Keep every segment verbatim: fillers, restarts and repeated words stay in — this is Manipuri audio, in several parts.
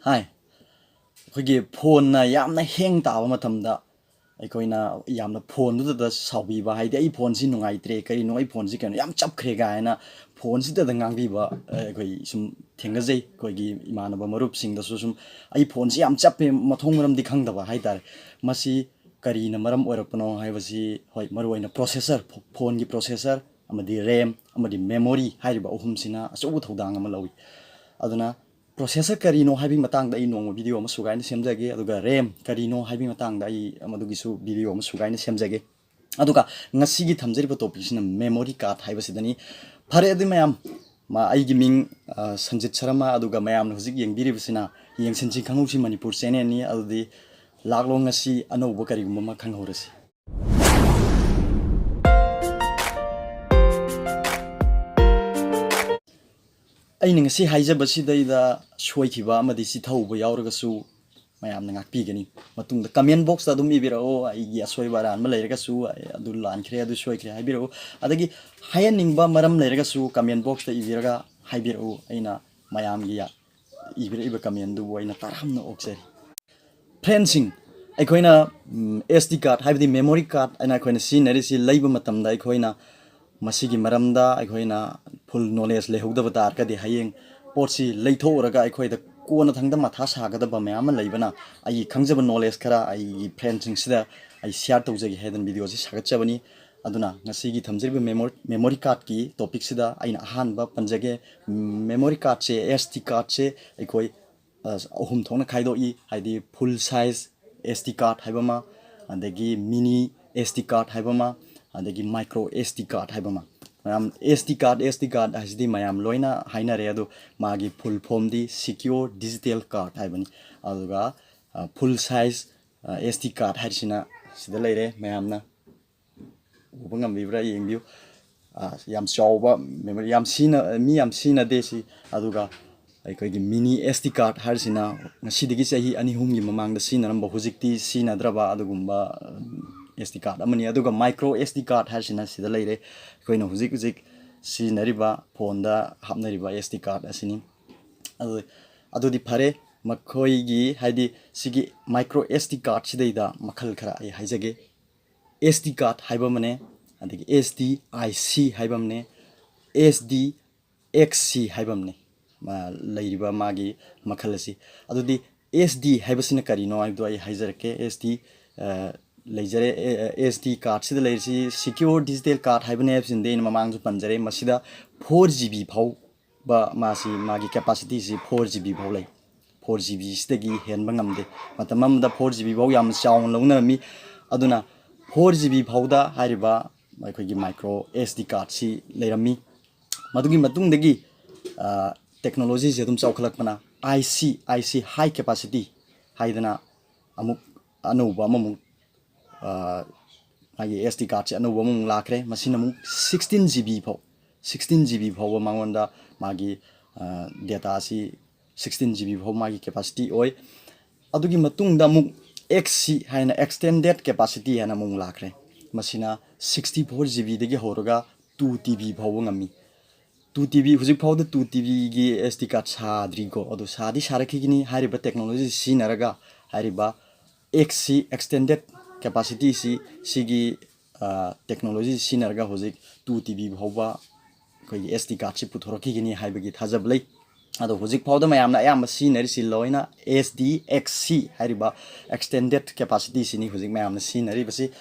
ꯍꯥꯏ, ꯑꯩꯈꯣꯏꯒꯤ ꯐꯣꯟꯅ ꯌꯥꯝꯅ ꯍꯦꯡ ꯇꯥꯕ ꯃꯇꯝꯗ ꯑꯩꯈꯣꯏꯅ ꯌꯥꯝꯅ ꯐꯣꯟꯗꯨꯗ ꯁꯥꯎꯕꯤꯕ, ꯍꯥꯏꯗꯤ "ꯑꯩ ꯐꯣꯟꯁꯤ ꯅꯨꯡꯉꯥꯏꯇ꯭ꯔꯦ, ꯀꯔꯤꯅꯣ ꯑꯩ ꯐꯣꯟꯁꯤ ꯀꯩꯅꯣ ꯌꯥꯝ ꯆꯞꯈ꯭ꯔꯦ" ꯀꯥꯏꯅ ꯐꯣꯟꯁꯤꯗꯗ ꯉꯥꯡꯕꯤꯕ, ꯑ, ꯑꯩꯈꯣꯏ ꯁꯨꯝ ꯊꯦꯡꯅꯖꯩ꯫ ꯑꯩꯈꯣꯏꯒꯤ ꯏꯃꯥꯟꯅꯕ ꯃꯔꯨꯞꯁꯤꯡꯗꯁꯨ ꯁꯨꯝ "ꯑꯩ ꯐꯣꯟꯁꯤ ꯌꯥꯝ ꯆꯞꯄꯦ", ꯃꯊꯣꯡ ꯃꯔꯝꯗꯤ ꯈꯪꯗꯕ ꯍꯥꯏ ꯇꯥꯔꯦ꯫ ꯃꯁꯤ ꯀꯔꯤꯅ ꯃꯔꯝ ꯑꯣꯏꯔꯛꯄꯅꯣ ꯍꯥꯏꯕꯁꯤ, ꯍꯣꯏ, ꯃꯔꯨꯑꯣꯏꯅ ꯄ꯭ꯔꯣꯁꯦꯁꯔ, ꯐꯣ-, ꯐꯣꯟꯒꯤ ꯄ꯭ꯔꯣꯁꯦꯁꯔ ꯑꯃꯗꯤ ꯔꯦꯝ ꯑꯃꯗꯤ ꯃꯦꯃꯣꯔꯤ ꯍꯥꯏꯔꯤꯕ ꯑꯍꯨꯝꯁꯤꯅ ꯑꯆꯧꯕ ꯊꯧꯗꯥꯡ ꯑꯃ ꯂꯧꯏ꯫ ꯑꯗꯨꯅ ꯄ꯭ꯔꯣꯁꯦꯁꯔ ꯀꯔꯤꯅꯣ ꯍꯥꯏꯕꯒꯤ ꯃꯇꯥꯡꯗ ꯑꯩ ꯅꯣꯡꯃ ꯚꯤꯗꯤꯑꯣ ꯑꯃ ꯁꯨꯒꯥꯏꯅ ꯁꯦꯝꯖꯒꯦ, ꯑꯗꯨꯒ ꯔꯦꯝ ꯀꯔꯤꯅꯣ ꯍꯥꯏꯕꯒꯤ ꯃꯇꯥꯡꯗ ꯑꯩ ꯃꯗꯨꯒꯤꯁꯨ ꯚꯤꯗꯤꯑꯣ ꯑꯃ ꯁꯨꯒꯥꯏꯅ ꯁꯦꯝꯖꯒꯦ꯫ ꯑꯗꯨꯒ ꯉꯁꯤꯒꯤ ꯊꯝꯖꯔꯤꯕ ꯇꯣꯄꯤꯛꯁꯤꯅ ꯃꯦꯃꯣꯔꯤ ꯀꯥꯔꯗ ꯍꯥꯏꯕꯁꯤꯗꯅꯤ꯫ ꯐꯔꯦ, ꯑꯗꯨꯗꯤ ꯃꯌꯥꯝ, ꯃ-, ꯑꯩꯒꯤ ꯃꯤꯡ, ꯑ, ꯁꯟꯖꯤꯠ ꯁꯔꯃ, ꯑꯗꯨꯒ ꯃꯌꯥꯝꯅ ꯍꯧꯖꯤꯛ ꯌꯦꯡꯕꯤꯔꯤꯕꯁꯤꯅ ꯌꯦꯡꯁꯤꯟꯁꯤ ꯈꯪꯍꯧꯁꯤ ꯃꯅꯤꯄꯨꯔ ꯆꯦꯅꯦꯜꯅꯤ꯫ ꯑꯗꯨꯗꯤ ꯂꯥꯛꯂꯣ, ꯉꯁꯤ ꯑꯅꯧꯕ ꯀꯔꯤꯒꯨꯝꯕ ꯑꯃ ꯈꯪꯍꯧꯔꯁꯤ꯫ ꯑꯩꯅ ꯉꯁꯤ ꯍꯥꯏꯖꯕꯁꯤꯗꯩꯗ ꯁꯣꯏꯈꯤꯕ ꯑꯃꯗꯤ ꯆꯤꯊꯍꯧꯕ ꯌꯥꯎꯔꯒꯁꯨ ꯃꯌꯥꯝꯅ ꯉꯥꯛꯄꯤꯒꯅꯤ꯫ ꯃꯇꯨꯡꯗ ꯀꯃꯦꯟ ꯕꯣꯛꯁꯇ ꯑꯗꯨꯝ ꯏꯕꯤꯔꯛꯑꯣ, ꯑꯩꯒꯤ ꯑꯁꯣꯏꯕ ꯑꯔꯥꯟꯕ ꯂꯩꯔꯒꯁꯨ, "ꯑꯗꯨ ꯂꯥꯟꯈ꯭ꯔꯦ, ꯑꯗꯨ ꯁꯣꯏꯈ꯭ꯔꯦ" ꯍꯥꯏꯕꯤꯔꯛꯎ꯫ ꯑꯗꯒꯤ ꯍꯥꯏꯍꯟꯅꯤꯡꯕ ꯃꯔꯝ ꯂꯩꯔꯒꯁꯨ ꯀꯃꯦꯟ ꯕꯣꯛꯁꯇ ꯏꯕꯤꯔꯒ ꯍꯥꯏꯕꯤꯔꯛꯎ꯫ ꯑꯩꯅ ꯃꯌꯥꯝꯒꯤ ꯏꯕꯤꯔꯛꯏꯕ ꯀꯃꯦꯟꯗꯨꯕꯨ ꯑꯩꯅ ꯇꯥꯔꯝꯅ ꯑꯣꯛꯆꯔꯤ꯫ ꯐ꯭ꯔꯦꯟꯁꯤꯡ, ꯑꯩꯈꯣꯏꯅ, ꯎꯝ, ꯑꯦꯁ ꯗꯤ ꯀꯥꯔꯗ, ꯍꯥꯏꯕꯗꯤ ꯃꯦꯃꯣꯔꯤ ꯀꯥꯔꯗ ꯍꯥꯏꯅ ꯑꯩꯈꯣꯏꯅ ꯁꯤꯖꯤꯟꯅꯔꯤꯁꯤ ꯂꯩꯕ ꯃꯇꯝꯗ ꯑꯩꯈꯣꯏꯅ ꯃꯁꯤꯒꯤ ꯃꯔꯝꯗ ꯑꯩꯈꯣꯏꯅ ꯐꯨꯜ ꯅꯣꯂꯦꯖ ꯂꯩꯍꯧꯗꯕ ꯇꯥꯔꯒꯗꯤ ꯍꯌꯦꯡ ꯄꯣꯠꯁꯤ ꯂꯩꯊꯣꯛꯎꯔꯒ ꯑꯩꯈꯣꯏꯗ ꯀꯣꯟꯅ ꯊꯪꯗ ꯃꯊꯥ ꯁꯥꯒꯗꯕ ꯃꯌꯥꯝ ꯑꯃ ꯂꯩꯕꯅ ꯑꯩꯒꯤ ꯈꯪꯖꯕ ꯅꯣꯂꯦꯖ ꯈꯔ ꯑꯩꯒꯤ ꯐ꯭ꯔꯦꯟꯁꯤꯡꯁꯤꯗ ꯑꯩ ꯁꯤꯌꯥꯔ ꯇꯧꯖꯒꯦ ꯍꯥꯏꯗꯅ ꯚꯤꯗꯤꯑꯣꯁꯤ ꯁꯥꯒꯠꯆꯕꯅꯤ꯫ ꯑꯗꯨꯅ ꯉꯁꯤꯒꯤ ꯊꯝꯖꯔꯤꯕ ꯃꯦꯃꯣꯔꯤ, ꯃꯦꯃꯣꯔꯤ ꯀꯥꯔꯗꯀꯤ ꯇꯣꯄꯤꯛꯁꯤꯗ ꯑꯩꯅ ꯑꯍꯥꯟꯕ ꯄꯟꯖꯒꯦ꯫ ꯃꯦꯃꯣꯔꯤ ꯀꯥꯔꯗꯁꯦ, ꯑꯦꯁ ꯗꯤ ꯀꯥꯔꯗꯁꯦ ꯑꯩꯈꯣꯏ ꯑ, ꯑꯍꯨꯝ ꯊꯣꯛꯅ ꯈꯥꯏꯗꯣꯛꯏ, ꯍꯥꯏꯗꯤ ꯐꯨꯜ ꯁꯥꯏꯖ ꯑꯦꯁ ꯗꯤ ꯀꯥꯔꯗ ꯍꯥꯏꯕ ꯑꯃ, ꯑꯗꯒꯤ ꯃꯤꯅꯤ ꯑꯦꯁ ꯗꯤ ꯀꯥꯔꯗ ꯍꯥꯏꯕ ꯑꯃ, ꯑꯗꯒꯤ ꯃꯥꯏꯀ꯭ꯔꯣ ꯑꯦꯁ ꯗꯤ ꯀꯥꯔꯗ ꯍꯥꯏꯕ ꯑꯃ꯫ ꯃꯌꯥꯝ S D card, S D card ꯍꯥꯏꯁꯤꯗꯤ ꯃꯌꯥꯝ ꯂꯣꯏꯅ ꯍꯥꯏꯅꯔꯦ, ꯑꯗꯣ ꯃꯥꯒꯤ ꯐꯨꯜ ꯐꯣꯝꯗꯤ ꯁꯤꯀ꯭ꯌꯣꯔ ꯗꯤꯖꯤꯇꯦꯜ ꯀꯥꯔꯗ ꯍꯥꯏꯕꯅꯤ꯫ ꯑꯗꯨꯒ, ꯑ, ꯐꯨꯜ ꯁꯥꯏꯖ, ꯑ, ꯑꯦꯁ ꯗꯤ ꯀꯥꯔꯗ ꯍꯥꯏꯔꯤꯁꯤꯅ ꯁꯤꯗ ꯂꯩꯔꯦ, ꯃꯌꯥꯝꯅ ꯎꯕ ꯉꯝꯕꯤꯕ꯭ꯔꯥ ꯌꯦꯡꯕꯤꯌꯨ꯫ ꯑ, ꯌꯥꯝ ꯆꯥꯎꯕ ꯃꯦꯃꯣꯔꯤ, ꯌꯥꯝ ꯁꯤꯖꯤꯟꯅ-, ꯃꯤ ꯌꯥꯝ ꯁꯤꯖꯤꯟꯅꯗꯦ ꯁꯤ꯫ ꯑꯗꯨꯒ ꯑꯩꯈꯣꯏꯒꯤ ꯃꯤꯅꯤ ꯑꯦꯁ ꯗꯤ ꯀꯥꯔꯗ ꯍꯥꯏꯔꯤꯁꯤꯅ ꯉꯁꯤꯗꯒꯤ ꯆꯍꯤ ꯑꯅꯤ ꯑꯍꯨꯝꯒꯤ ꯃꯃꯥꯡꯗ ꯁꯤꯖꯤꯟꯅꯔꯝꯕ, ꯍꯧꯖꯤꯛꯇꯤ ꯁꯤꯖꯤꯟꯅꯗ꯭ꯔꯕ ꯑꯗꯨꯒꯨꯝꯕ, ꯎꯝ, ꯑꯦꯁ ꯗꯤ ꯀꯥꯔꯗ ꯑꯃꯅꯤ꯫ ꯑꯗꯨꯒ ꯃꯥꯏꯀ꯭ꯔꯣ ꯑꯦꯁ ꯗꯤ ꯀꯥꯔꯗ ꯍꯥꯏꯔꯤꯁꯤꯅ ꯁꯤꯗ ꯂꯩꯔꯦ, ꯑꯩꯈꯣꯏꯅ ꯍꯧꯖꯤꯛ ꯍꯧꯖꯤꯛ ꯁꯤꯖꯤꯟꯅꯔꯤꯕ ꯐꯣꯟꯗ ꯍꯥꯞꯅꯔꯤꯕ ꯑꯦꯁ ꯗꯤ ꯀꯥꯔꯗ ꯑꯁꯤꯅꯤ꯫ ꯑꯗꯨ, ꯑꯗꯨꯗꯤ ꯐꯔꯦ, ꯃꯈꯣꯏꯒꯤ ꯍꯥꯏꯗꯤ ꯁꯤꯒꯤ micro S D card ꯁꯤꯗꯩꯗ ꯃꯈꯜ ꯈꯔ ꯑꯩ ꯍꯥꯏꯖꯒꯦ꯫ S D card ꯍꯥꯏꯕ ꯑꯃꯅꯦ, ꯑꯗꯒꯤ S D I C ꯍꯥꯏꯕ ꯑꯃꯅꯦ, S D X C ꯍꯥꯏꯕ ꯑꯃꯅꯦ꯫ ꯃꯥ ꯂꯩꯔꯤꯕ ꯃꯥꯒꯤ ꯃꯈꯜ ꯑꯁꯤ꯫ ꯑꯗꯨꯗꯤ S D ꯍꯥꯏꯕꯁꯤꯅ ꯀꯔꯤꯅꯣ ꯍꯥꯏꯕꯗꯣ ꯑꯩ ꯍꯥꯏꯖꯔꯛꯀꯦ꯫ S D, ꯑ, ꯂꯩꯖꯔꯦ꯫ ꯑꯦ, ꯑꯦ, S D card ꯁꯤꯗ ꯂꯩꯔꯤꯁꯤ Secure Digital Card ꯍꯥꯏꯕꯅꯦ ꯍꯥꯏꯕꯁꯤꯅꯗꯤ ꯑꯩꯅ ꯃꯃꯥꯡꯁꯨ ꯄꯟꯖꯔꯦ꯫ ꯃꯁꯤꯗ four G B ꯐꯥꯎꯕ ꯃꯥꯁꯤ, ꯃꯥꯒꯤ capacity ꯁꯤ four G B ꯐꯥꯎ ꯂꯩ꯫ Four G B ꯁꯤꯗꯒꯤ ꯍꯦꯟꯕ ꯉꯝꯗꯦ꯫ ꯃꯇꯝ ꯑꯃꯗ four G B ꯐꯥꯎ ꯌꯥꯝꯅ ꯆꯥꯎꯅ ꯂꯧꯅꯔꯝꯃꯤ꯫ ꯑꯗꯨꯅ four G B ꯐꯥꯎꯗ ꯍꯥꯏꯔꯤꯕ ꯑꯩꯈꯣꯏꯒꯤ micro S D card ꯁꯤ ꯂꯩꯔꯝꯃꯤ꯫ ꯃꯗꯨꯒꯤ ꯃꯇꯨꯡꯗꯒꯤ, ꯑ, technology ꯁꯦ ꯑꯗꯨꯝ ꯆꯥꯎꯈꯠꯂꯛꯄꯅ I C, I C, high capacity ꯍꯥꯏꯗꯅ ꯑꯃꯨꯛ ꯑꯅꯧꯕ ꯑꯃꯃꯨꯛ, ꯑ, ꯃꯥꯒꯤ S D card ꯁꯦ ꯑꯅꯧꯕ ꯑꯃꯃꯨꯛ ꯂꯥꯛꯈ꯭ꯔꯦ꯫ ꯃꯁꯤꯅ ꯑꯃꯨꯛ sixteen G B ꯐꯥꯎ, sixteen G B ꯐꯥꯎꯕ ꯃꯉꯣꯟꯗ ꯃꯥꯒꯤ, ꯑ, data ꯁꯤ sixteen G B ꯐꯥꯎ ꯃꯥꯒꯤ capacity ꯑꯣꯏ꯫ ꯑꯗꯨꯒꯤ ꯃꯇꯨꯡꯗ ꯑꯃꯨꯛ X C ꯍꯥꯏꯅ extended capacity ꯍꯥꯏꯅ ꯑꯃꯨꯛ ꯂꯥꯛꯈ꯭ꯔꯦ꯫ ꯃꯁꯤꯅ sixty four G B ꯗꯒꯤ ꯍꯧꯔꯒ two T B ꯐꯥꯎꯕ ꯉꯝꯃꯤ꯫ Two T B, ꯍꯧꯖꯤꯛ ꯐꯥꯎꯗ two T B ꯒꯤ S D card ꯁꯥꯗ꯭ꯔꯤꯀꯣ, ꯑꯗꯨ ꯁꯥꯗꯤ ꯁꯥꯔꯛꯈꯤꯒꯅꯤ꯫ ꯍꯥꯏꯔꯤꯕ technology ꯁꯤꯖꯤꯟꯅꯔꯒ ꯍꯥꯏꯔꯤꯕ X C extended capacity ꯁꯤ, ꯁꯤꯒꯤ, ꯑ, technology ꯁꯤꯖꯤꯟꯅꯔꯒ ꯍꯧꯖꯤꯛ two T B ꯐꯥꯎꯕ ꯑꯩꯈꯣꯏꯒꯤ S D card ꯁꯤ ꯄꯨꯊꯣꯔꯛꯈꯤꯒꯅꯤ ꯍꯥꯏꯕꯒꯤ ꯊꯥꯖꯕ ꯂꯩ꯫ ꯑꯗꯣ ꯍꯧꯖꯤꯛ ꯐꯥꯎꯗ ꯃꯌꯥꯝꯅ ꯑꯌꯥꯝꯕ ꯁꯤꯖꯤꯟꯅꯔꯤꯁꯤ ꯂꯣꯏꯅ S D X C ꯍꯥꯏꯔꯤꯕ extended capacity ꯁꯤꯅꯤ ꯍꯧꯖꯤꯛ ꯃꯌꯥꯝꯅ ꯁꯤꯖꯤꯟꯅꯔꯤꯕꯁꯤ꯫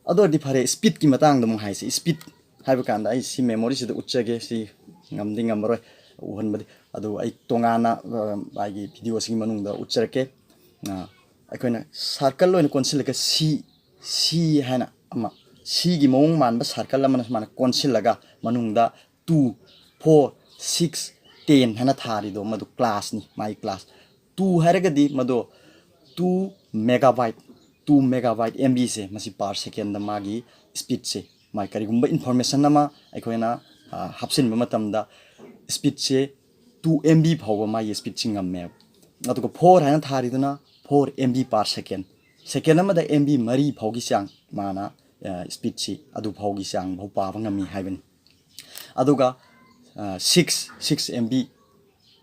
ꯑꯗꯨ ꯑꯣꯏꯔꯗꯤ ꯐꯔꯦ, speed ꯀꯤ ꯃꯇꯥꯡꯗ ꯑꯃꯨꯛ ꯍꯥꯏꯁꯤ꯫ Speed ꯍꯥꯏꯕ ꯀꯥꯟꯗ ꯑꯩ ꯁꯤ memory ꯁꯤꯗ ꯎꯠꯆꯒꯦ, ꯁꯤ ꯉꯝꯗꯤ ꯉꯝꯃꯔꯣꯏ ꯎꯍꯟꯕꯗꯤ, ꯑꯗꯨ ꯑꯩ ꯇꯣꯉꯥꯟꯅ, ꯑ, ꯑꯩꯒꯤ video ꯁꯤꯒꯤ ꯃꯅꯨꯡꯗ ꯎꯠꯆꯔꯛꯀꯦ꯫ ꯑ, ꯑꯩꯈꯣꯏꯅ circle ꯑꯣꯏꯅ ꯀꯣꯟꯁꯤꯜꯂꯒ C, C ꯍꯥꯏꯅ ꯑꯃ, C ꯒꯤ ꯃꯑꯣꯡ ꯃꯥꯟꯕ circle ꯑꯃꯅ ꯁꯨꯃꯥꯏꯅ ꯀꯣꯟꯁꯤꯜꯂꯒ ꯃꯅꯨꯡꯗ two, four, six, ten ꯍꯥꯏꯅ ꯊꯥꯔꯤꯗꯣ ꯃꯗꯨ class ꯅꯤ, ꯃꯥꯒꯤ class꯫ Two ꯍꯥꯏꯔꯒꯗꯤ ꯃꯗꯣ two megabyte, two megabyte M B ꯁꯦ, ꯃꯁꯤ per second ꯗ ꯃꯥꯒꯤ speed ꯁꯦ, ꯃꯥꯒꯤ ꯀꯔꯤꯒꯨꯝꯕ information ꯑꯃ ꯑꯩꯈꯣꯏꯅ, ꯑ, ꯍꯥꯞꯆꯤꯟꯕ ꯃꯇꯝꯗ speed ꯁꯦ two M B ꯐꯥꯎꯕ ꯃꯥꯒꯤ speed ꯁꯤ ꯉꯝꯃꯦꯕ꯫ ꯑꯗꯨꯒ four ꯍꯥꯏꯅ ꯊꯥꯔꯤꯗꯨꯅ four M B per second꯫ Second ꯑꯃꯗ M B ꯃꯔꯤ ꯐꯥꯎꯒꯤ ꯆꯥꯡ ꯃꯥꯅ, ꯑ, speed ꯁꯤ ꯑꯗꯨ ꯐꯥꯎꯒꯤ ꯆꯥꯡ ꯐꯥꯎ ꯄꯥꯕ ꯉꯝꯃꯤ ꯍꯥꯏꯕꯅꯤ꯫ ꯑꯗꯨꯒ, ꯑ, six, six M B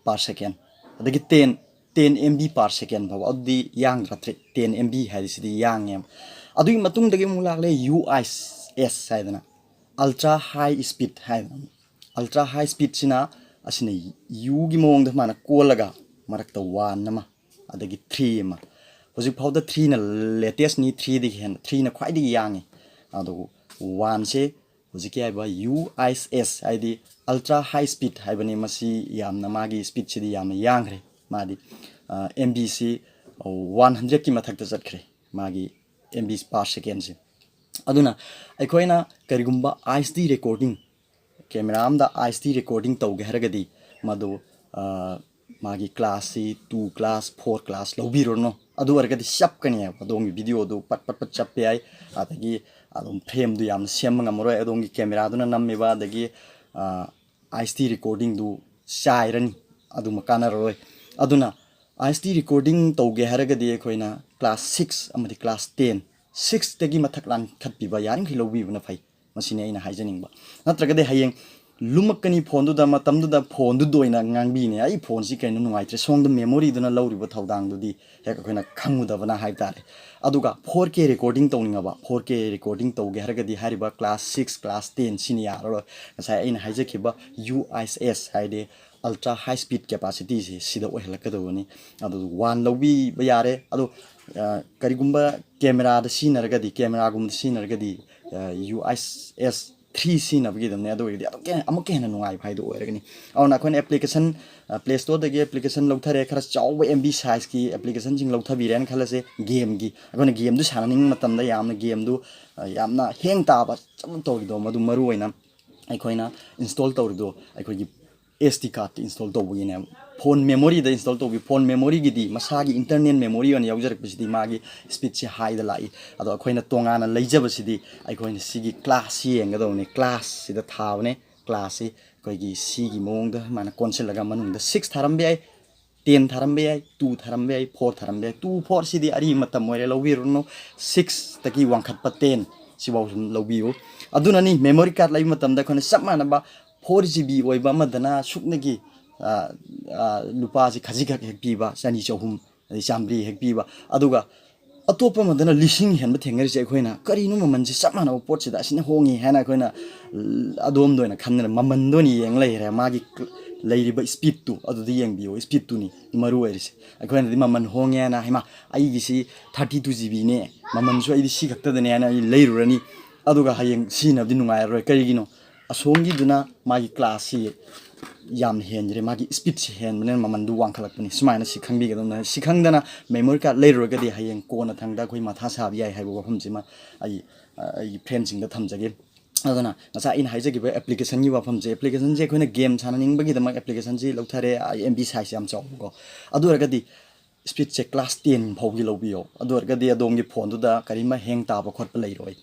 per second꯫ ꯑꯗꯒꯤ ten, ten M B per second ꯐꯥꯎꯕ, ꯑꯗꯨꯗꯤ ꯌꯥꯡꯗ꯭ꯔꯥ? Ten M B ꯍꯥꯏꯔꯤꯁꯤꯗꯤ ꯌꯥꯡꯉꯦꯕ꯫ ꯑꯗꯨꯒꯤ ꯃꯇꯨꯡꯗꯒꯤ ꯑꯃꯨꯛ ꯂꯥꯛꯂꯦ U I S ꯍꯥꯏꯗꯅ, ultra high speed ꯍꯥꯏꯗꯅ꯫ Ultra high speedꯁꯤꯅ, ꯑꯁꯤꯅ Uꯒꯤ ꯃꯑꯣꯡꯗ ꯁꯨꯃꯥꯏꯅ ꯀꯣꯜꯂꯒ ꯃꯔꯛꯇ one ꯑꯃ, ꯑꯗꯒꯤ three ꯑꯃ꯫ ꯍꯧꯖꯤꯛ ꯐꯥꯎꯗ threeꯅ latestꯅꯤ, threeꯗꯒꯤ ꯍꯦꯟꯅ, threeꯅ ꯈ꯭ꯋꯥꯏꯗꯒꯤ ꯌꯥꯡꯉꯤ꯫ ꯑꯗꯨꯕꯨ oneꯁꯦ ꯍꯧꯖꯤꯛꯀꯤ ꯍꯥꯏꯕ U I S ꯍꯥꯏꯗꯤ ultra high speed ꯍꯥꯏꯕꯅꯤ꯫ ꯃꯁꯤ ꯌꯥꯝꯅ, ꯃꯥꯒꯤ speedꯁꯤꯗꯤ ꯌꯥꯝꯅ ꯌꯥꯡꯈ꯭ꯔꯦ꯫ ꯃꯥꯗꯤ, ꯑ, M Bꯁꯤ one hundredꯀꯤ ꯃꯊꯛꯇ ꯆꯠꯈ꯭ꯔꯦ, ꯃꯥꯒꯤ M B per secondꯁꯦ꯫ ꯑꯗꯨꯅ ꯑꯩꯈꯣꯏꯅ ꯀꯔꯤꯒꯨꯝꯕ H D recording, camera ꯑꯝꯗ H D recording ꯇꯧꯒꯦ ꯍꯥꯏꯔꯒꯗꯤ, ꯃꯗꯨ, ꯑ, ꯃꯥꯒꯤ classꯁꯤ two class, four class ꯂꯧꯕꯤꯔꯨꯔꯅꯨ꯫ ꯑꯗꯨ ꯑꯣꯏꯔꯒꯗꯤ ꯆꯞꯀꯅꯦꯕ, ꯑꯗꯣꯝꯒꯤ videoꯗꯨ ꯄꯠ ꯄꯠ ꯄꯠ ꯆꯞꯄ ꯌꯥꯏ, ꯑꯗꯒꯤ ꯑꯗꯨꯝ frameꯗꯨ ꯌꯥꯝꯅ ꯁꯦꯝꯕ ꯉꯝꯃꯔꯣꯏ꯫ ꯑꯗꯣꯝꯒꯤ cameraꯗꯨꯅ ꯅꯝꯃꯤꯕ, ꯑꯗꯒꯤ, ꯑ, H D recordingꯗꯨ ꯆꯥꯏꯔꯅꯤ, ꯑꯗꯨꯃ ꯀꯥꯟꯅꯔꯔꯣꯏ꯫ ꯑꯗꯨꯅ H D recording ꯇꯧꯒꯦ ꯍꯥꯏꯔꯒꯗꯤ ꯑꯩꯈꯣꯏꯅ class six ꯑꯃꯗꯤ class ten, sixꯇꯒꯤ ꯃꯊꯛ ꯂꯥꯡꯈꯠꯄꯤꯕ ꯌꯥꯔꯤꯃꯈꯩ ꯂꯧꯕꯤꯕꯅ ꯐꯩ꯫ ꯃꯁꯤꯅꯤ ꯑꯩꯅ ꯍꯥꯏꯖꯅꯤꯡꯕ꯫ ꯅꯠꯇ꯭ꯔꯒꯗꯤ ꯍꯌꯦꯡ ꯂꯨꯝꯃꯛꯀꯅꯤ phoneꯗꯨꯗ, ꯃꯇꯝꯗꯨꯗ phoneꯗꯨꯗ ꯑꯣꯏꯅ ꯉꯥꯡꯕꯤꯅꯦ, "ꯑꯩ phoneꯁꯤ ꯀꯩꯅꯣ ꯅꯨꯡꯉꯥꯏꯇ꯭ꯔꯦ", ꯁꯣꯝꯗ memoryꯗꯨꯅ ꯂꯧꯔꯤꯕ ꯊꯧꯗꯥꯡꯗꯨꯗꯤ ꯍꯦꯛ ꯑꯩꯈꯣꯏꯅ ꯈꯪꯉꯨꯗꯕꯅ ꯍꯥꯏꯕ ꯇꯥꯔꯦ꯫ ꯑꯗꯨꯒ four K recording ꯇꯧꯅꯤꯡꯉꯕ, four K recording ꯇꯧꯒꯦ ꯍꯥꯏꯔꯒꯗꯤ ꯍꯥꯏꯔꯤꯕ class six, class ten ꯁꯤꯅ ꯌꯥꯔꯔꯣꯏ꯫ ꯉꯁꯥꯏ ꯑꯩꯅ ꯍꯥꯏꯖꯈꯤꯕ U I S ꯍꯥꯏꯗꯤ ultra high speed capacityꯁꯦ ꯁꯤꯗ ꯑꯣꯏꯍꯜꯂꯛꯀꯗꯧꯕꯅꯤ꯫ ꯑꯗꯨ one ꯂꯧꯕꯤꯕ ꯌꯥꯔꯦ꯫ ꯑꯗꯣ, ꯑ, ꯀꯔꯤꯒꯨꯝꯕ cameraꯗ ꯁꯤꯖꯤꯟꯅꯔꯒꯗꯤ, cameraꯒꯨꯝꯕꯗ ꯁꯤꯖꯤꯟꯅꯔꯒꯗꯤ, ꯑ, U I S three ꯁꯤꯖꯤꯟꯅꯕꯒꯤꯗꯕꯅꯦ꯫ ꯑꯗꯨ ꯑꯣꯏꯔꯒꯗꯤ ꯑꯗꯨꯝ ꯀꯦ-, ꯑꯃꯨꯛꯀ ꯍꯦꯟꯅ ꯅꯨꯡꯉꯥꯏꯕ ꯍꯥꯏꯗꯣ ꯑꯣꯏꯔꯒꯅꯤ꯫ ꯑꯗꯨꯅ ꯑꯩꯈꯣꯏꯅ application, ꯑ, Play Storeꯗꯒꯤ application ꯂꯧꯊꯔꯦ, ꯈꯔ ꯆꯥꯎꯕ M B sizeꯀꯤ applicationꯁꯤꯡ ꯂꯧꯊꯕꯤꯔꯦꯅ ꯈꯜꯂꯁꯦ꯫ Gameꯒꯤ ꯑꯩꯈꯣꯏꯅ gameꯗꯨ ꯁꯥꯟꯅꯅꯤꯡꯕ ꯃꯇꯝꯗ ꯌꯥꯝꯅ gameꯗꯨ, ꯑ, ꯌꯥꯝꯅ hang ꯇꯥꯕ ꯆꯞ ꯇꯧꯔꯤꯗꯣ, ꯃꯗꯨ ꯃꯔꯨ ꯑꯣꯏꯅ ꯑꯩꯈꯣꯏꯅ install ꯇꯧꯔꯤꯗꯣ ꯑꯩꯈꯣꯏꯒꯤ S D cardꯇ install ꯇꯧꯕꯒꯤꯅꯦꯕ꯫ Phone memoryꯗ install ꯇꯧꯕꯤ, phone memoryꯒꯤꯗꯤ ꯃꯁꯥꯒꯤ internal memory ꯑꯣꯏꯅ ꯌꯥꯎꯖꯔꯛꯄꯁꯤꯗꯤ ꯃꯥꯒꯤ speedꯁꯦ highꯗ ꯂꯥꯛꯏ꯫ ꯑꯗꯣ ꯑꯩꯈꯣꯏꯅ ꯇꯣꯉꯥꯟꯅ ꯂꯩꯖꯕꯁꯤꯗꯤ ꯑꯩꯈꯣꯏꯅ ꯁꯤꯒꯤ class ꯌꯦꯡꯒꯗꯧꯕꯅꯤ꯫ Classꯁꯤꯗ ꯊꯥꯕꯅꯦ꯫ Classꯁꯤ ꯑꯩꯈꯣꯏꯒꯤ ꯁꯤꯒꯤ ꯃꯑꯣꯡꯗ ꯃꯥꯅ ꯀꯣꯟꯁꯤꯜꯂꯒ ꯃꯅꯨꯡꯗ six ꯊꯥꯔꯝꯕ ꯌꯥꯏ, ten ꯊꯥꯔꯝꯕ ꯌꯥꯏ, two ꯊꯥꯔꯝꯕ ꯌꯥꯏ, four ꯊꯥꯔꯝꯕ ꯌꯥꯏ꯫ Two, fourꯁꯤꯗꯤ ꯑꯔꯤꯕ ꯃꯇꯝ ꯑꯣꯏꯔꯦ, ꯂꯧꯕꯤꯔꯨꯔꯅꯨ꯫ Sixꯇꯒꯤ ꯋꯥꯡꯈꯠꯄ ten ꯁꯤꯐꯥꯎ ꯁꯨꯝ ꯂꯧꯕꯤꯌꯨ꯫ ꯑꯗꯨꯅꯅꯤ memory card ꯂꯩꯕ ꯃꯇꯝꯗ ꯑꯩꯈꯣꯏꯅ ꯆꯞ ꯃꯥꯟꯅꯕ four G B ꯑꯣꯏꯕ ꯑꯃꯗꯅ ꯁꯨꯞꯅꯒꯤ ꯂꯨꯄꯥꯁꯤ ꯈꯖꯤꯛꯈꯛ ꯍꯦꯛ ꯄꯤꯕ, ꯆꯅꯤ ꯆꯍꯨꯝ ꯑꯗꯩ ꯆꯥꯝꯃꯔꯤ ꯍꯦꯛ ꯄꯤꯕ꯫ ꯑꯗꯨꯒ ꯑꯇꯣꯞꯄ ꯑꯃꯗꯅ ꯂꯤꯁꯤꯡ ꯍꯦꯟꯕ ꯊꯦꯡꯅꯔꯤꯁꯦ ꯑꯩꯈꯣꯏꯅ꯫ ꯀꯔꯤꯅꯣ ꯃꯃꯜꯁꯦ ꯆꯞ ꯃꯥꯟꯅꯕ ꯄꯣꯠꯁꯤꯗ ꯑꯁꯤꯅ ꯍꯣꯡꯉꯤ ꯍꯥꯏꯅ ꯑꯩꯈꯣꯏꯅ ꯑꯗꯣꯝꯗ ꯑꯣꯏꯅ ꯈꯟꯗꯅ ꯃꯃꯟꯗ ꯑꯣꯏꯅ ꯌꯦꯡ ꯂꯩꯔꯦ꯫ ꯃꯥꯒꯤ ꯂꯩꯔꯤꯕ ꯏꯁꯄꯤꯠꯇꯨ ꯑꯗꯨꯗ ꯌꯦꯡꯕꯤꯌꯨ, ꯏꯁꯄꯤꯠꯇꯨꯅꯤ ꯃꯔꯨ ꯑꯣꯏꯔꯤꯁꯦ꯫ ꯑꯩꯈꯣꯏꯅꯗꯤ ꯃꯃꯜ ꯍꯣꯡꯉꯦꯅ, "ꯍꯩꯃꯥ, ꯑꯩꯒꯤꯁꯤ ꯊꯥꯔꯇꯤ ꯇꯨ ꯖꯤ ꯕꯤꯅꯦ, ꯃꯃꯜꯁꯨ ꯑꯩꯗꯤ ꯁꯤ ꯈꯛꯇꯗꯅꯦ" ꯍꯥꯏꯅ ꯑꯩ ꯂꯩꯔꯨꯔꯅꯤ꯫ ꯑꯗꯨꯒ ꯍꯌꯦꯡ ꯁꯤꯖꯤꯟꯅꯕꯗꯤ ꯅꯨꯡꯉꯥꯏꯔꯔꯣꯏ꯫ ꯀꯔꯤꯒꯤꯅꯣ? ꯑꯁꯣꯝꯒꯤꯗꯨꯅ ꯃꯥꯒꯤ ꯀ꯭ꯂꯥꯁꯁꯤ ꯌꯥꯝꯅ ꯍꯦꯟꯈ꯭ꯔꯦ, ꯃꯥꯒꯤ ꯏꯁꯄꯤꯠꯁꯤ ꯍꯦꯟꯕꯅꯤꯅ ꯃꯃꯟꯗꯨ ꯋꯥꯡꯈꯠꯂꯛꯄꯅꯤ꯫ ꯁꯨꯃꯥꯏꯅ ꯁꯤ ꯈꯪꯕꯤꯒꯗꯕꯅꯤ꯫ ꯁꯤ ꯈꯪꯗꯅ ꯃꯦꯃꯣꯔꯤ ꯀꯥꯔꯗ ꯂꯩꯔꯨꯔꯒꯗꯤ ꯍꯌꯦꯡ ꯀꯣꯟꯅ ꯊꯪꯗ ꯑꯩꯈꯣꯏ ꯃꯊꯥ ꯁꯥꯕ ꯌꯥꯏ ꯍꯥꯏꯕ ꯋꯥꯐꯝꯁꯤꯃ ꯑꯩ, ꯑꯩꯒꯤ ꯐ꯭ꯔꯦꯟꯁꯤꯡꯗ ꯊꯝꯖꯒꯦ꯫ ꯑꯗꯨꯅ ꯉꯁꯥꯏ ꯑꯩꯅ ꯍꯥꯏꯖꯈꯤꯕ ꯑꯦꯄ꯭ꯂꯤꯀꯦꯁꯟꯒꯤ ꯋꯥꯐꯝꯁꯦ, ꯑꯦꯄ꯭ꯂꯤꯀꯦꯁꯟꯁꯦ ꯑꯩꯈꯣꯏꯅ ꯒꯦꯝ ꯁꯥꯟꯅꯅꯤꯡꯕꯒꯤꯗꯃꯛ ꯑꯦꯄ꯭ꯂꯤꯀꯦꯁꯟꯁꯤ ꯂꯧꯊꯔꯦ, ꯑꯦꯝ ꯕꯤ ꯁꯥꯏꯖ ꯌꯥꯝ ꯆꯥꯎꯕꯀꯣ꯫ ꯑꯗꯨ ꯑꯣꯏꯔꯒꯗꯤ ꯏꯁꯄꯤꯠꯁꯦ ꯀ꯭ꯂꯥꯁ ꯇꯦꯟ ꯐꯥꯎꯒꯤ ꯂꯧꯕꯤꯌꯣ꯫ ꯑꯗꯨ ꯑꯣꯏꯔꯒꯗꯤ ꯑꯗꯣꯝꯒꯤ ꯐꯣꯟꯗꯨꯗ ꯀꯔꯤꯝꯃ ꯍꯦꯡ ꯇꯥꯕ ꯈꯣꯠꯄ ꯂꯩꯔꯣꯏ꯫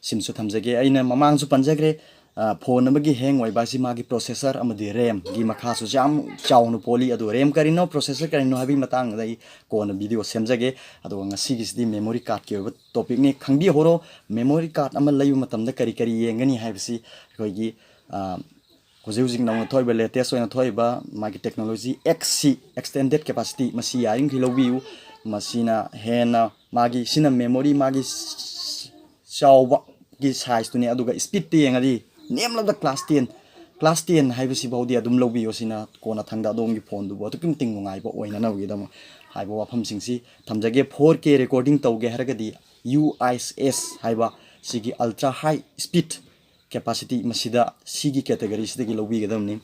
ꯁꯤꯃꯁꯨ ꯊꯝꯖꯒꯦ꯫ ꯑꯩꯅ ꯃꯃꯥꯡꯁꯨ ꯄꯟꯖꯈ꯭ꯔꯦ, ꯑ, ꯐꯣꯟ ꯑꯃꯒꯤ ꯍꯦꯡ ꯑꯣꯏꯕ ꯑꯁꯤ ꯃꯥꯒꯤ ꯄ꯭ꯔꯣꯁꯦꯁꯔ ꯑꯃꯗꯤ ꯔꯦꯝꯒꯤ ꯃꯈꯥꯁꯨ ꯌꯥꯝ ꯆꯥꯎꯅ ꯄꯣꯜꯂꯤ꯫ ꯑꯗꯨ ꯔꯦꯝ ꯀꯔꯤꯅꯣ, ꯄ꯭ꯔꯣꯁꯦꯁꯔ ꯀꯔꯤꯅꯣ ꯍꯥꯏꯕꯒꯤ ꯃꯇꯥꯡꯗ ꯑꯩ ꯀꯣꯟꯅ ꯚꯤꯗꯤꯑꯣ ꯁꯦꯝꯖꯒꯦ꯫ ꯑꯗꯨꯒ ꯉꯁꯤꯒꯤꯁꯤꯗꯤ ꯃꯦꯃꯣꯔꯤ ꯀꯥꯔꯗꯀꯤ ꯑꯣꯏꯕ ꯇꯣꯄꯤꯛꯅꯤ꯫ ꯈꯪꯕꯤꯍꯧꯔꯣ, ꯃꯦꯃꯣꯔꯤ ꯀꯥꯔꯗ ꯑꯃ ꯂꯩꯕ ꯃꯇꯝꯗ ꯀꯔꯤ ꯀꯔꯤ ꯌꯦꯡꯒꯅꯤ ꯍꯥꯏꯕꯁꯤ ꯑꯩꯈꯣꯏꯒꯤ, ꯑ, ꯍꯧꯖꯤꯛ ꯍꯧꯖꯤꯛ ꯅꯧꯅ ꯊꯣꯛꯏꯕ, ꯂꯦꯇꯦꯁ ꯑꯣꯏꯅ ꯊꯣꯛꯏꯕ ꯃꯥꯒꯤ ꯇꯦꯛꯅꯣꯂꯣꯖꯤ ꯑꯦꯛꯁ ꯁꯤ, ꯑꯦꯛꯁꯇꯦꯟꯗꯦꯗ ꯀꯦꯄꯥꯁꯤꯇꯤ, ꯃꯁꯤ ꯌꯥꯔꯤꯃꯈꯩ ꯂꯧꯕꯤꯌꯨ꯫ ꯃꯁꯤꯅ ꯍꯦꯟꯅ ꯃꯥꯒꯤ, ꯁꯤꯅ ꯃꯦꯃꯣꯔꯤ ꯃꯥꯒꯤ ꯆꯥꯎꯕꯒꯤ ꯁꯥꯏꯖꯇꯨꯅꯤ, ꯑꯗꯨꯒ ꯏꯁꯄꯤꯠꯇ ꯌꯦꯡꯉꯗꯤ ꯅꯦꯝꯂꯕꯗ ꯀ꯭ꯂꯥꯁ ꯇꯦꯟ, ꯀ꯭ꯂꯥꯁ ꯇꯦꯟ ꯍꯥꯏꯕꯁꯤꯐꯥꯎꯗꯤ ꯑꯗꯨꯝ ꯂꯧꯕꯤꯌꯣ꯫ ꯁꯤꯅ ꯀꯣꯟꯅ ꯊꯪꯗ ꯑꯗꯣꯝꯒꯤ ꯐꯣꯟꯗꯨꯕꯨ ꯑꯗꯨꯛꯀꯤ ꯃꯇꯤꯛ ꯅꯨꯡꯉꯥꯏꯕ ꯑꯣꯏꯅꯅꯕꯒꯤꯗꯃꯛ ꯍꯥꯏꯕ ꯋꯥꯐꯝꯁꯤꯡꯁꯤ ꯊꯝꯖꯒꯦ꯫ ꯐꯣꯔ ꯀꯦ ꯔꯦꯀꯣꯔꯗꯤꯡ ꯇꯧꯒꯦ ꯍꯥꯏꯔꯒꯗꯤ ꯌꯨ ꯑꯥꯏ ꯑꯦꯁ ꯍꯥꯏꯕ ꯁꯤꯒꯤ ꯑꯜꯇ꯭ꯔꯥ ꯍꯥꯏ ꯏꯁꯄꯤꯠ ꯀꯦꯄꯥꯁꯤꯇꯤ ꯃꯁꯤꯗ ꯁꯤꯒꯤ ꯀꯦꯇꯒꯣꯔꯤꯁꯤꯗꯒꯤ ꯂꯧꯕꯤꯒꯗꯕꯅꯤ꯫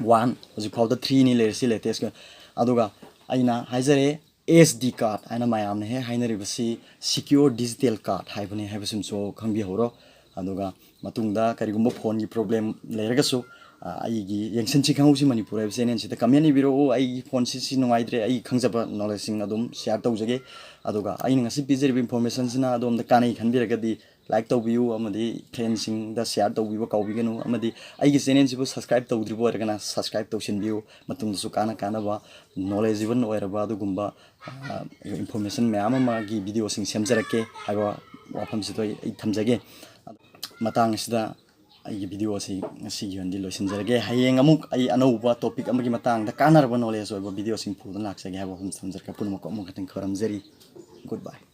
ꯋꯥꯟ, ꯍꯧꯖꯤꯛꯐꯥꯎꯗ ꯊ꯭ꯔꯤꯅꯤ ꯂꯩꯔꯤꯁꯤ ꯂꯦꯇꯦꯁꯀ꯫ ꯑꯗꯨꯒ ꯑꯩꯅ ꯍꯥꯏꯖꯔꯦ, ꯑꯦꯁ ꯗꯤ ꯀꯥꯔꯗ ꯍꯥꯏꯅ ꯃꯌꯥꯝꯅ ꯍꯦꯛ ꯍꯥꯏꯅꯔꯤꯕꯁꯤ ꯁꯤꯀ꯭ꯌꯣꯔ ꯗꯤꯖꯤꯇꯦꯜ ꯀꯥꯔꯗ ꯍꯥꯏꯕꯅꯤ ꯍꯥꯏꯕꯁꯤꯃꯁꯨ ꯈꯪꯕꯤꯍꯧꯔꯣ꯫ ꯑꯗꯨꯒ ꯃꯇꯨꯡꯗ ꯀꯔꯤꯒꯨꯝꯕ ꯐꯣꯟꯒꯤ ꯄ꯭ꯔꯣꯕ꯭ꯂꯦꯝ ꯂꯩꯔꯒꯁꯨ, ꯑ, ꯑꯩꯒꯤ ꯌꯦꯡꯁꯤꯟꯁꯤ ꯈꯪꯍꯧꯁꯤ ꯃꯅꯤꯄꯨꯔ ꯍꯥꯏꯕ ꯆꯦꯅꯦꯜꯁꯤꯗ ꯀꯃꯦꯟ ꯏꯕꯤꯔꯛꯎ꯫ "ꯑꯩꯒꯤ ꯐꯣꯟꯁꯤ ꯁꯤ ꯅꯨꯡꯉꯥꯏꯇ꯭ꯔꯦ", ꯑꯩ ꯈꯪꯖꯕ ꯅꯣꯂꯦꯖꯁꯤꯡ ꯑꯗꯨꯝ ꯁꯤꯌꯥꯔ ꯇꯧꯖꯒꯦ꯫ ꯑꯗꯨꯒ ꯑꯩꯅ ꯉꯁꯤ ꯄꯤꯖꯔꯤꯕ ꯏꯟꯐꯣꯔꯃꯦꯁꯟꯁꯤꯅ ꯑꯗꯣꯝꯗ ꯀꯥꯟꯅꯩ ꯈꯟꯕꯤꯔꯒꯗꯤ ꯂꯥꯏꯛ ꯇꯧꯕꯤꯌꯨ, ꯑꯃꯗꯤ ꯐ꯭ꯔꯦꯟꯁꯤꯡꯗ ꯁꯤꯌꯥꯔ ꯇꯧꯕꯤꯕ ꯀꯥꯎꯕꯤꯒꯅꯨ꯫ ꯑꯃꯗꯤ ꯑꯩꯒꯤ ꯆꯦꯅꯦꯜꯁꯤꯕꯨ ꯁꯕꯁꯀ꯭ꯔꯥꯏꯕ ꯇꯧꯗ꯭ꯔꯤꯕ ꯑꯣꯏꯔꯒꯅ ꯁꯕꯁꯀ꯭ꯔꯥꯏꯕ ꯇꯧꯁꯤꯟꯕꯤꯌꯨ꯫ ꯃꯇꯨꯡꯗꯁꯨ ꯀꯥꯟꯅ ꯀꯥꯟꯅꯕ, ꯅꯣꯂꯦꯖꯤꯕꯜ ꯑꯣꯏꯔꯕ ꯑꯗꯨꯒꯨꯝꯕ, ꯑ, ꯏꯟꯐꯣꯔꯃꯦꯁꯟ ꯃꯌꯥꯝ ꯑꯃꯒꯤ ꯚꯤꯗꯤꯑꯣꯁꯤꯡ ꯁꯦꯝꯖꯔꯛꯀꯦ ꯍꯥꯏꯕ ꯋꯥꯐꯝꯁꯤꯗ ꯑꯩ, ꯑꯩ ꯊꯝꯖꯒꯦ꯫ ꯃꯇꯥꯡ ꯑꯁꯤꯗ ꯑꯩꯒꯤ video ꯑꯁꯤ ꯉꯁꯤꯒꯤ ꯑꯣꯏꯅꯗꯤ ꯂꯣꯏꯁꯤꯟꯖꯔꯒꯦ꯫ ꯍꯌꯦꯡ ꯑꯃꯨꯛ ꯑꯩ ꯑꯅꯧꯕ topic ꯑꯃꯒꯤ ꯃꯇꯥꯡꯗ ꯀꯥꯟꯅꯔꯕ knowledge ꯑꯣꯏꯕ videoꯁꯤꯡ ꯄꯨꯗꯨꯅ ꯂꯥꯛꯆꯒꯦ ꯍꯥꯏꯕ ꯋꯥꯐꯝꯁꯤꯗ ꯊꯝꯖꯔꯒ ꯄꯨꯝꯅꯃꯛꯄꯨ ꯑꯃꯨꯛ ꯈꯛꯇꯪ ꯈꯣꯏꯔꯝꯖꯔꯤ꯫ Goodbye꯫